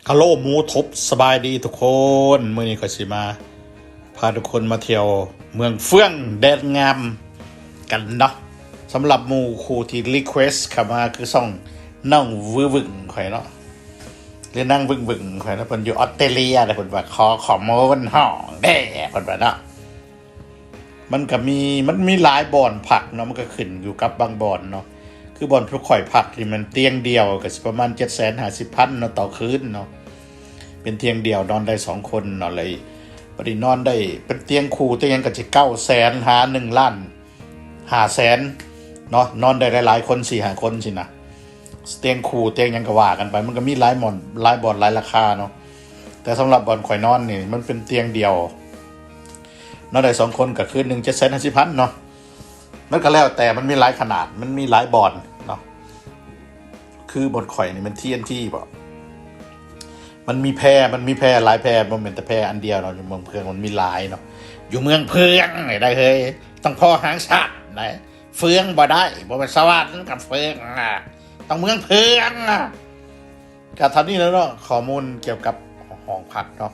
ກະໂລໝູທົບ ສະບາຍດີທຸກຄົນ. ມື້ນີ້ຂ້ອຍຊິມາພາທຸກຄົນມາທ່ຽວເມືອງເຟືອງແດນງາມກັນເນາະ. ສຳລັບໝູ່ຄູ່ທີ່ຣີເຄວສເຂົ້າມາ ຄືຊ່ອງນ້ອງວືວຶ້ງຂ້ອຍເນາະ ຫຼືນາງວຶ້ງໆຂ້ອຍເນາະ. ເພິ່ນຢູ່ອອສເຕຣເລັຍເດ້ ເພິ່ນວ່າຂໍຂໍ້ມູນຫ້ອງແດ່ ເພິ່ນວ່າເນາະ. ມັນກະມີ ມັນມີຫຼາຍບ່ອນພັກເນາະ, ມັນກະຂຶ້ນຢູ່ກັບບາງບ່ອນເນາະ. ຄືບ່ອນພວກຂ້ອຍພັກນີ້ແມ່ນຕຽງດຽວ ກະຊິປະມານເຈັດແສນຫ້າສິບພັນເນາະ ຕໍ່ຄືນເນາະ. ເປັນຕຽງດຽວນອນໄດ້ສອງຄົນເນາະ ແລ້ວບັດນີ້ນອນໄດ້ເປັນຕຽງຄູ່ຕຽງຫຍັງ ກະຊິເກົ້າແສນຫາໜຶ່ງລ້ານຫ້າແສນເນາະ. ນອນໄດ້ຫຼາຍໆຄົນ ສີ່ຫ້າຄົນຊີ້ນະ. ຕຽງຄູ່ຕຽງຫຍັງກະວ່າກັນໄປ ມັນກະມີຫຼາຍບ່ອນ ຫຼາຍບ່ອນ ຫຼາຍລາຄາເນາະ. ແຕ່ສຳລັບບ່ອນຂ້ອຍນອນນີ້ ມັນເປັນຕຽງດຽວ ນອນໄດ້ສອງຄົນ ກະຄືນໜຶ່ງເຈັດແສນຫ້າສິບພັນເນາະ. ມັນກະແລ້ວແຕ່ ມັນມີຫຼາຍຂະໜາດ ມັນມີຫຼາຍບ່ອນເນາະ. ຄືບ່ອນຂ້ອຍນີ້ມັນທີເອັນທີບໍ ມັນມີແພ ມັນມີແພຫຼາຍແພ ບໍ່ແມ່ນແຕ່ແພອັນດຽວເນາະ. ຢູ່ເມືອງເຟືອງມັນມີຫຼາຍເນາະ. ຢູ່ເມືອງເຟືອງນີ້ໄດ໋ເຮີ້ຍ ຕ້ອງພໍຫາງຊາດໄດ໋. ເຟືອງບໍ່ໄດ້ ບໍ່ແມ່ນສະຫວັນກັບເຟືອງ ຕ້ອງເມືອງເຟືອງ. ກະເທົ່ານີ້ແຫຼະເນາະ ຂໍ້ມູນກ່ຽວກັບຫ້ອງພັກເນາະ.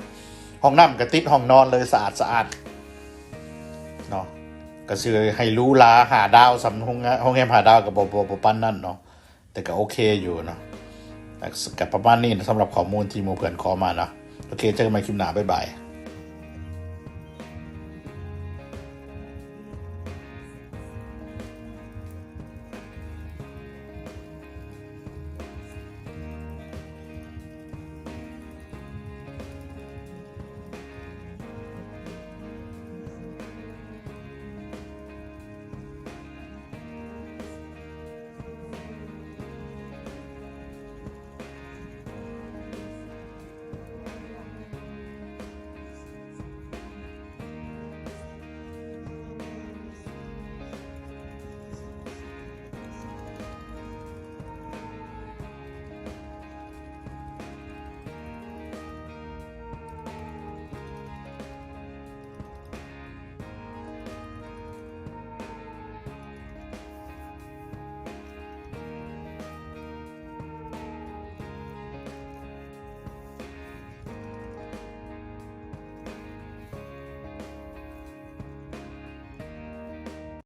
ຫ້ອງນ້ຳກະຕິດຫ້ອງນອນເລີຍ ສະອາດສະອາດເນາະ. ກະຊິໃຫ້ຫຼູຫຼາຫ້າດາວ ສ່ຳໂຮງແຮມຫ້າດາວກະບໍ່ ບໍ່ ບໍ່ປານນັ້ນເນາະ ແຕ່ກະໂອເຄຢູ່ເນາະ. ກະປະມານນີ້ນະ ສຳລັບຂໍ້ມູນທີ່ໝູ່ເພື່ອນຂໍມາເນາະ. ໂອເຄ ເຈີກັນໃໝ່ຄລິບໜ້າ ບາຍບາຍ.